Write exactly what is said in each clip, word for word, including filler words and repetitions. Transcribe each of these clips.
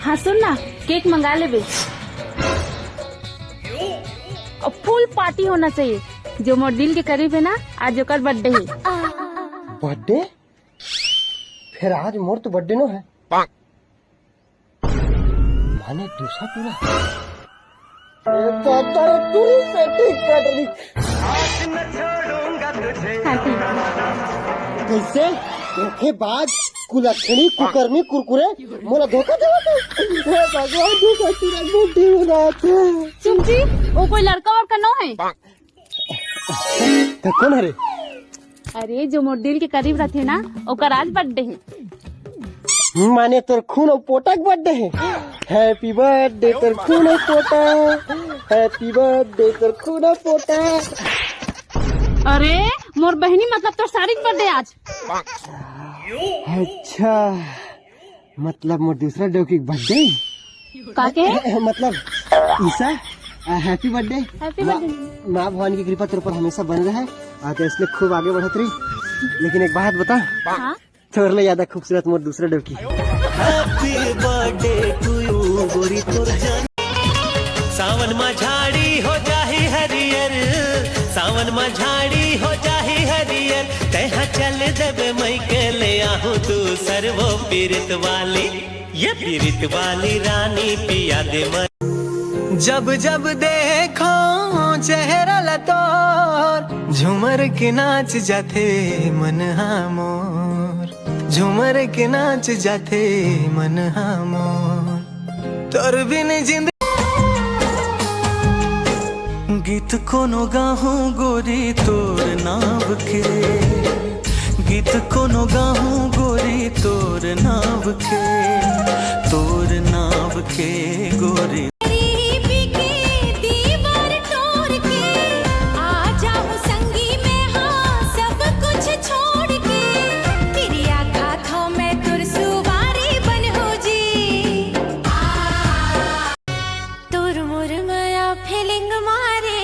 हाँ सुन ना, केक मंगा लेबे। और फुल पार्टी होना चाहिए। जो मोर दिल के करीब है ना, आज ओकर बर्थडे है। बर्थडे? फिर आज मोर तो बर्थडे नो है। माने दूसरा पूरा। ए, तो, तो पूरी सेटिंग कर रही। हाँ, ठीक है। कैसे? धोखेबाज, कुलक्षणी, कुकर्मी, कुरकुरे, मोला धोखा देवा तो। हे भगवान, दूसरा पूरा बर्थडे हो रहा था। सुन जी, वो कोई लड़का वड़का नो है। तो कौन हरे? अरे, जो मोर दिल के करीब रथे ना, ओकर आज बर्थडे है। माने तोर खून अउ पोटा के बर्थडे है। हैप्पी बर्थडे तोर खून अउ पोटा, हैप्पी बर्थडे तोर खून अउ पोटा। अरे, मोर बहिनी, मतलब तोर सारी के बर्थडे आज। अच्छा, मतलब मोर दूसरा डौकी के बर्थडे? का के? मतलब Isha, happy birthday. Happy birthday. माँ भवानी की कृपा तोर पर हमेशा बने रहे, और तो इसलिए खूब आगे बढ़त रही। लेकिन एक बात बता, हाँ? तोर ले ज्यादा खूबसूरत मोर दूसरा डौकी। Happy birthday to you, गोरी तोर जन। सावन मा झाड़ी हो जाही हरियर, सावन मा झाड़ी हो जाही हरियर, तेहा चल देबे मई के ले आहू तू सरवो पीरित वाली, ये पीरित वाली रानी पिया दे मन। जब जब देखो चेहरा ला तोर, झूमर के नाच जाथे मन हा मोर, झूमर के नाच जाथे मन हा मोर। तोर बिन जिंद गीत कोनो गाहूं गोरी तोर नाव के, गीत कोनो गाहूं गोरी तोर नाव के, तोर नाव के गोरी। गरीबी के दीवार तोड़ के आ जाऊं संगी मैं, हाँ, सब कुछ छोड़ के। किरिया खाथों मैं तुर सुवारी बनहूं जी। तुर मुर मया फीलिंग मारे,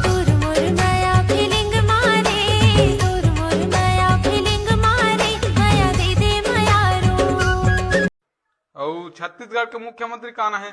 तुर मुर मया फीलिंग मारे, तुर मुर मया फीलिंग मारे, मया दे दे मया रो। अउ छत्तीसगढ़ के मुख्यमंत्री काना हे?